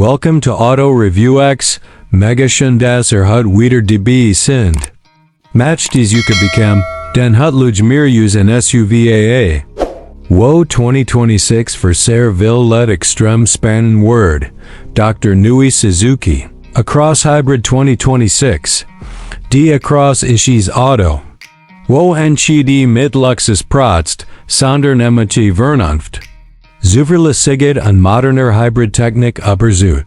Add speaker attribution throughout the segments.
Speaker 1: Welcome to Auto ReviewX. Mega schön, dass heute wieder dabei sind. Match dies you could become, den hut luege mir in SUVAA. Wo 2026 for sehr will let extrem spannen word. Dr. Neues Suzuki A-Cross Hybrid 2026. Die A-Cross Isch's Auto. Wo entschied mit Luxus Protst, sondern mit Vernunft. Zuverlässigkeit In moderner Hybridtechnik überzeugt.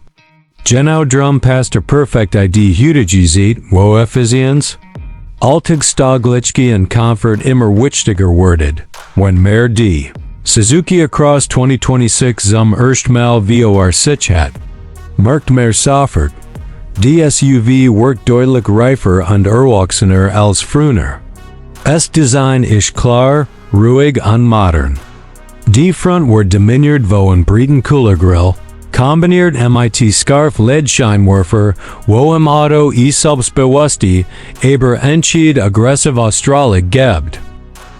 Speaker 1: Genau drum passt perfekt ID heutige Zeit, wo Effizienz. Alltag stagliche und Comfort immer wichtiger wordet, when mehr die. Suzuki A-Cross 2026 zum erstmal vor sich hat. Merkt mehr sofort. Die SUV workt deutlich reifer und erwachsener als früher. Es Design ist klar, ruhig und modern. Die Front wird dominiert von breiten Kühlergrill, kombiniert mit Scarf LED-Scheinwerfer, wo im Auto selbstbewusste, aber entschied aggressiv Ausstrahlung gibt.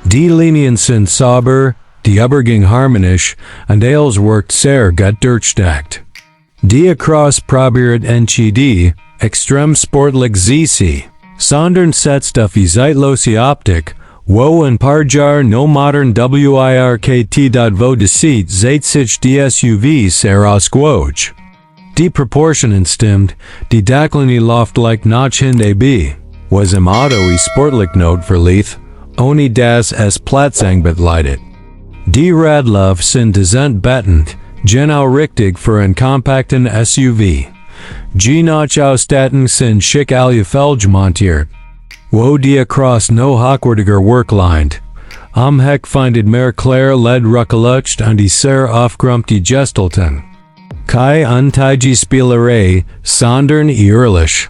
Speaker 1: Die Linien sind sauber, die Übergänge harmonisch, und alles wirkt sehr gut durchdacht. Die A-Cross probiert entschied, extrem sportlich sie, sondern setzt auf die zeitlose Optik, wo ein paar Jahre no modern wirkt vo deceit seit sich die SUV sehr ausgewogen. Die Proportionen stimmt, die Declinie loft like notch hinab, was im Auto sportlich not verlieth, ohne dass es Platzangebot leidet. Die Radlauf sind dezent bettend, genau richtig für ein kompakten SUV. Noch Ausstattung sind schick alle Felge montiert. Wo die A-Cross no hochwertiger worklined. Am Heck findet mehr klar LED rückgelutscht und die sehr aufgeräumte Gestalten. Kai untige Spielerei, sondern ehrlich.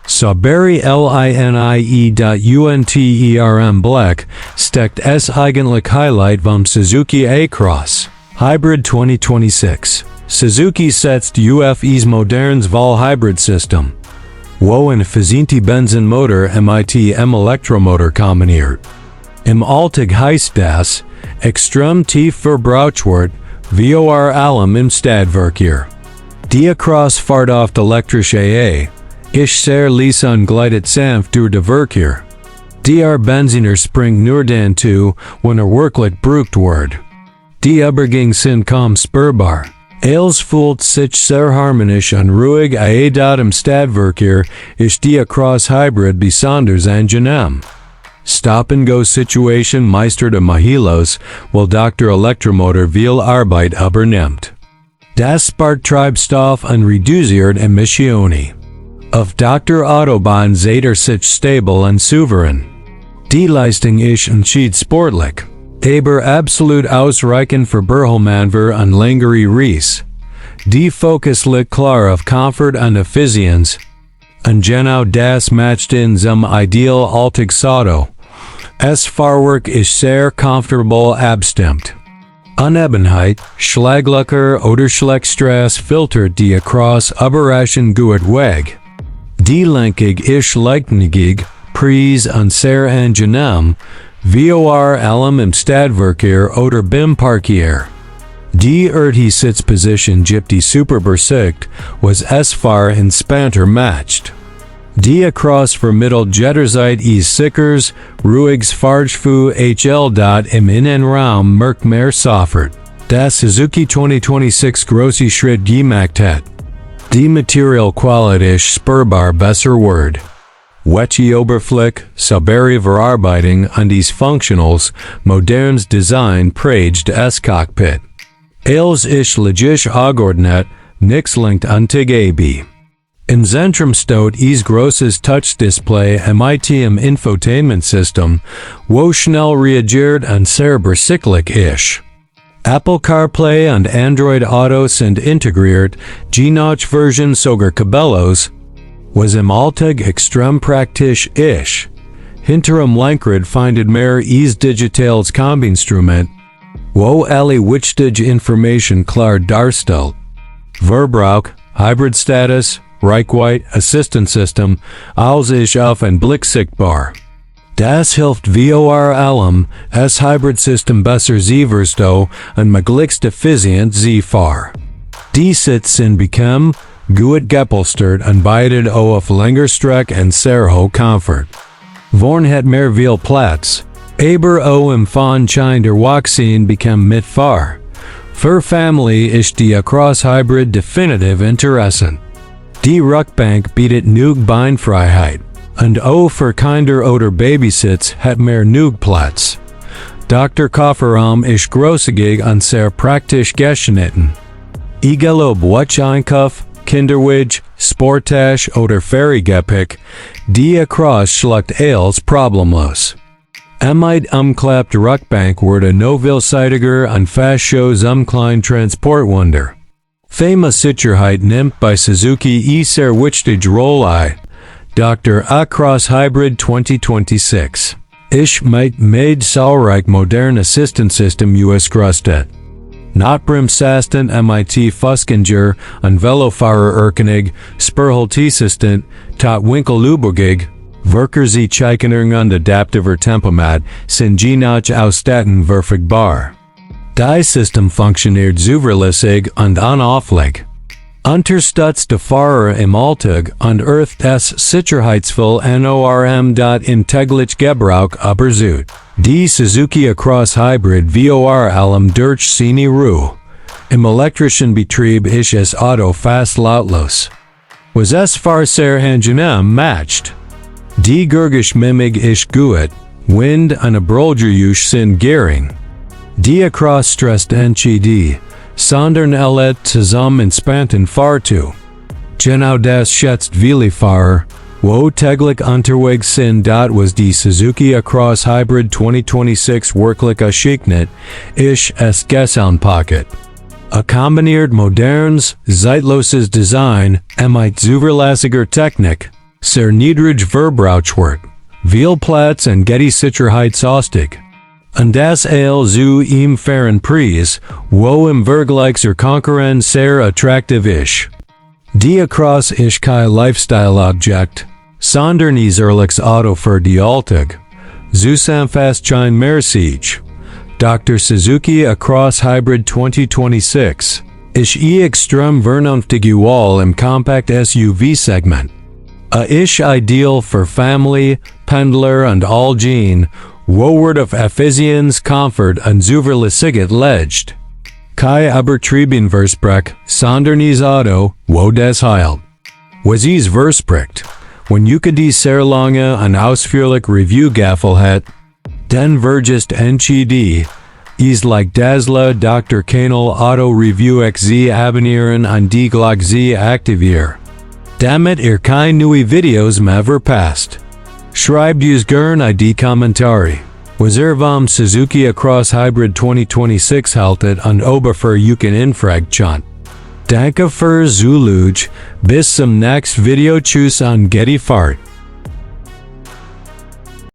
Speaker 1: Saubere Linie.unterm Black steckt es eigentlich Highlight vom Suzuki A-Cross Hybrid 2026. Suzuki setzt UFE's modernes Wahl-Hybrid-System. Wo ein effizienter Benzinmotor mit Elektromotor kombiniert. Im Alltag heißt das, extrem tief verbraucht wird, vor allem im Stadtverkehr. Die A-Cross fährt oft elektrisch isch sehr leise und gleitet sanft durch den Verkehr. Der Benziner springt nur dann zu, wenn wirklich gebraucht wird. Die Übergänge sind kaum spürbar. Els fühlt sich sehr harmonisch und ruhig im Stadtverkehr ist die A-Cross Hybrid besonders angenehm. Stop-and-Go-Situation meisterte Mahilos, weil Dr. Elektromotor viel Arbeit übernimmt. Das spart Treibstoff und reduziert Emissionen. Auf Dr. Autobahn seht sich stabil und souverän. Die Leistung ist entschied sportlich. Aber absolut ausreichend für Berholmanöver und längere Reise. Die Fokus liegt klar auf Comfort und Effizienz. Und genau das matcht in zum Ideal Alltagsauto. Es Fahrwerk ist sehr comfortable abstimmt. Unebenheit, Schlaglöcher oder Schleckstrass filtert die A-Cross überraschend gut weg. Die Lenkung ist leichtgängig, präzise und sehr angenehm, vor allem im Stadtverkehr oder beim Parkieren. Die Sitzposition gibt die Superbersicht, was es für entspannter macht. Die A-Cross vermittelt jederzeit sichers, ruhiges Fahrgefühl im Innenraum merkt mehr sofort. Das Suzuki 2026 große Schritt gemacht hat. Die Materialqualität ist spürbar besser wird. Weiche Oberfläche, saubere Verarbeitung und des Functionals, modernes Design prägt das Cockpit. Els ist logisch angeordnet, nix lenkt antig ab. Im Zentrum steht großes Touch-Display mit im Infotainment-System, wo schnell reagiert und sehr übersichtlich ist. Apple CarPlay und Android Auto sind integriert, noch Version sogar Cabellos, was im Alltag extrem praktisch ist. Hinterm Lenkrad findet mehr digitales Kombinstrument, wo alle wichtige Information klar darstellt. Verbrauch, Hybrid Status, Reichweite, Assistance System, alles ist auf ein Blick sichtbar. Das hilft vor allem, das Hybrid System besser zu verstehen und möglichst effizient zu fahren. Die sitzen bekem, gut gepolsterd en beidet auf Längerstreck en sehr hoch Comfort. Vorn het meer veel plaats. Aber im van der Waxien bekem mit far. Für Familie isch die A-Cross Hybrid definitiv interessant. Die Rückbank bietet nug Beinfreiheit. Und für Kinder oder Babysitz het meer nug Platz. Dr. Kofferraum isch großzügig und sehr praktisch geschnitten. Egal ob Einkauf, Kinderweg, Sportage oder Ferrygepäck, die A-Cross schluckt alles problemlos. Umklappt Rückbank wurde no vielseitiger und fast show klein Transportwunder. Famous Sicherheit nimmt bei Suzuki sehr wichtige Rolle. Dr. A-Cross Hybrid 2026. Ich mit zahlreich modern Assistenzsystem ausgerüstet. Notbremsassistent mit Fußgänger und Velofahrer Spurhalteassistent, Winkelübergang, Werker sie Cheikenerung und adaptiver Tempomat sind je nach Ausstatten verfügbar. Das System funktioniert zuverlässig und unaufwendig. Unterstützt die Fahrer im Alltag und erhöht das Sicherheitsgefühl enorm. In täglich Gebrauch überzeugt. Die Suzuki A-Cross Hybrid vor allem durch seine Ruhe. Im elektrischen Betrieb ist es Auto fast lautlos. Was es für sehr angenehm macht. Die Geräuschmimik ist gut, Wind und Brülgeräusch sind gering. Die A-Cross stresst nicht, sondern zusammen entspannten Fahrtu. Genau das schätzt viele Fahrer, wo täglich unterwegs sind. Was die Suzuki A-Cross Hybrid 2026 wirklich ausgezeichnet, ist es Gesamtpaket. A kombiniert modernes, zeitloses Design, mit zuverlässiger Technik, sehr niedrig Verbrauchswert, viel Platz und Sicherheitsausstieg. Und das zu im fairen Preis, wo im Vergleich zur Konkurrenz sehr attraktiv ist. Die A-Cross ist kein Lifestyle-Objekt, sondern ehrliches Auto für die Alltag. Zusammenfasst mehr siege. Dr. Suzuki A-Cross Hybrid 2026 ist extrem vernünftig Wahl im Compact SUV-Segment. Ist ideal für Familie, Pendler und Allgemein, wo wird auf Effizienz, Comfort und Zuverlässigkeit legt. Kai übertrieben Versprecht, sondern Auto, wo das heilt. Was ist Versprecht? Wenn die sehr lange und ausführlich Review gaffel hat, dann vergisst entschieden, is like Dazzler Dr. Kanal AutoReviewX abonnieren und die Glocke aktivieren. Damit keine neue Videos mehr verpasst. Schreibt uns gerne die Kommentare. Was vom Suzuki A-Cross Hybrid 2026 haltet und für Infragtion. Danke für Zulug, bis zum nächsten Video. Tschüss und Fahrt.